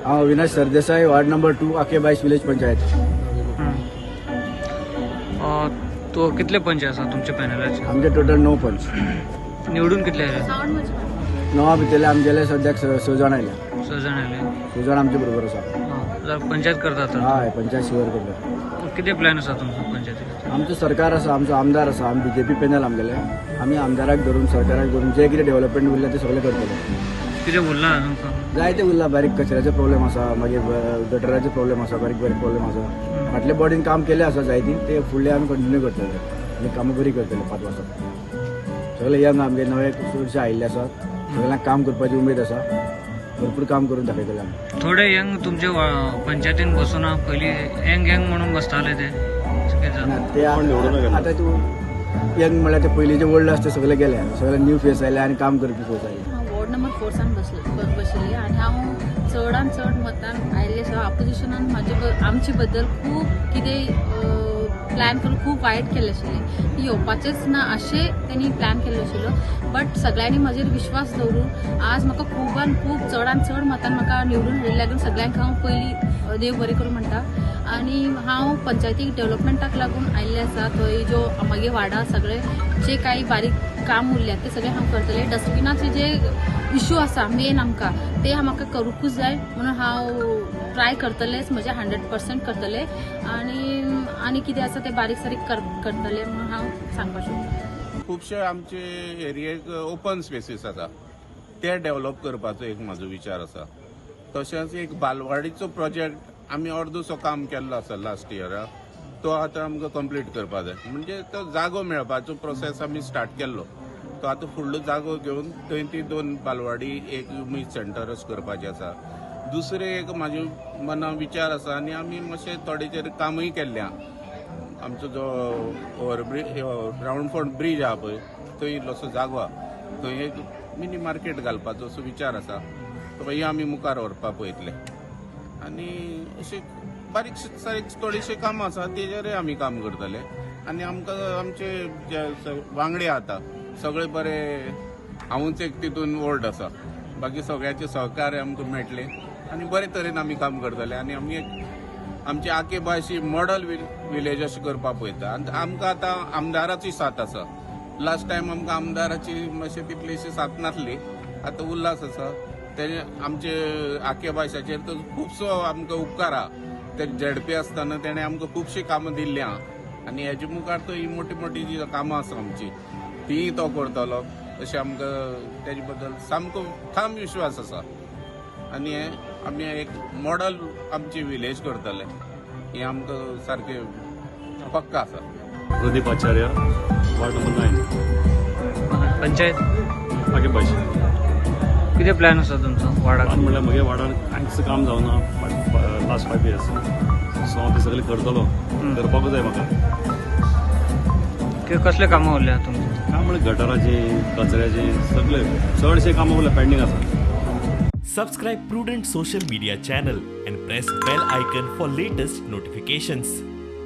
हांव Avinash Sardesai, ward number 2, आके बायस village panchayat. तो कितले पंच आसा तुमच्या पॅनलाचे? आमचे टोटल 9 पंच. निवडून कितले आयले? 9 भितरले आमगेले सद्याक स जाण आयल्या. 6 जाण आयले. 6 जाण आमचे बरोबर आसा. जाल्यार पंचायत करता तर? हय, पंचायत शिवर करता. कितें प्लॅन आसा तुमचो पंचायतीचो? आमचो सरकार आसा, आमचो आमदार आसा, आमी बीजेपी पॅनल आमगेले. आमी आमदाराक धरून, सरकाराक धरून जे कितें डेव्हलपमेंट उरलें ते सगळें करतले. कितें उरलां तुमकां? जायते उरला. बारीक कचऱ्याचो प्रॉब्लेम आसा, मागीर गटराचो प्रॉब्लेम आसा, बारीक बारीक प्रॉब्लेम आसा. फाटले बॉडीन काम केलें आसा जायती, ते फुडले आमी कंटिन्यू करतले आनी कामां बरी करतले. 5 वर्सां सगळे यंग आमगे नवे चडशे आयिल्ले आसात. सगळ्यांक काम करपाची उमेद आसा. भरपूर काम करून दाखयतले आमी. थोडे यंग तुमचे पंचायतीन बसून पयलीं यंग यंग म्हणून बसताले ते कितें जालें? ना, ते आतां तूं यंग म्हणल्यार ते पयलींचे ओल्ड आसते सगळे गेले, सगळे न्यू फेस आयले आनी काम करपी फेस आयले. हांव वॉर्ड नंबर 4सान बशिल्ली आनी हांव चडान चड मतान आयिल्लें आसा. ऑपोजिशनान म्हाजे आमचे बद्दल खूब कितें प्लॅन करून खूब वायट केल्लें आशिल्लें. येवपाचेंच ना अशें तेणी प्लॅन केल्लो आशिल्लो, बट सगळ्यांनी म्हजेर विश्वास दवरून आज म्हाका खुबान खूब चडान चड मतान म्हाका निवडून हाडिल्लें लागून सगळ्यांक हांव पयलीं देव बरें करूं म्हणटा. आनी हांव पंचायतीक डेव्हलपमेंटाक लागून आयिल्लें आसा. थंय ज्यो म्हगे वार्डा सगळे जे काही बारीक काम उरल्या ते सगळें हांव करतलें. डस्टबिनाचे जे इशू आसा मेन आमकां ते म्हाका करूंकूच जाय म्हणून हांव ट्राय करतलेंच, म्हजें 100% करतलें. आनी आनी कितें आसा तें बारीक सारीक करतलें म्हणून हांव सांगपाक शकता. खुबशे आमचे एरियेक ओपन स्पेसीस आसा, ते डेव्हलप करपाचो एक म्हाजो विचार आसा. तशेंच एक बालवाडीचो प्रोजेक्ट आमी अर्दोसो काम केल्लो आसा लास्ट इयराक, तो आतां आमकां कंप्लीट करपा जाय. म्हणजे तो जागो मेळपाचो प्रोसेस आमी स्टार्ट केल्लो, तो आतां फुडलो जागो घेवन थंय ती 2 बालवाडी, एक उमेद सेंटर अशें करपाचें आसा. दुसरें एक म्हाजे मना विचार आसा आनी आमी मातशें थोडेचेर कामूय केल्लें आहा. आमचो जो ओवरब्रिज, रावंड फोंड ब्रीज आहा पळय, थंय इल्लोसो जागो आहा, थंय एक मिनी मार्केट घालपाचो असो विचार आसा. तो हे आमी मुखार व्हरपाक पळयतले. आनी अशी बारीक सारीक थोडीशीं कामां आसा, तेजेरय आमी काम करतले. आनी आमकां आमचे जे वांगडी आतां सगळे बरे, हांवूच एक तितून ओल्ड आसा, बाकी सगळ्याचे सहकार्य आमकां मेळटलें आनी बरे तरेन आमी काम करतले. आनी आमी एक आमची आके बायशी मॉडल विलेज अशें करपाक पळयता. आनी आमकां आतां आमदाराची साथ आसा. लास्ट टायम आमकां आमदाराची मातशी तितलीशी साथ नासली, आतां उल्हास आसा. तेणे आमचे आके बायशाचेर तो खुबसो आमकां उपकार आहा. ते झेडपी आसतना तेणे आमकां खुबशीं कामां दिल्लीं आहा आनी हेजे मुखार तो ही मोटी मोटी जी कामां आसा आमची तीय तो करतलो अशें आमकां तेजे बद्दल सामको ठाम विश्वास आसा. आनी आमी एक मॉडल आमची विलेज करतले हें आमकां सारकें पक्का आसा. Pradeep Acharya, ward number 9. Panchayat आगे पायशे. कितें प्लॅन आसा तुमचो वार्डाक? प्लान म्हणल्यार म्हगे वार्डान कांयच काम जावना लास्ट 5 इयर्स, सो हांव तें सगळें करतलो, करपाकूच जाय म्हाका. कसले कामां उरल्या तुमचें? काम म्हणल्यार गटराचें, कचऱ्याचें, सगळें चडशें कामां उरल्या, पेंडींग आसा. Subscribe Prudent Social Media channel and press bell icon for latest notifications.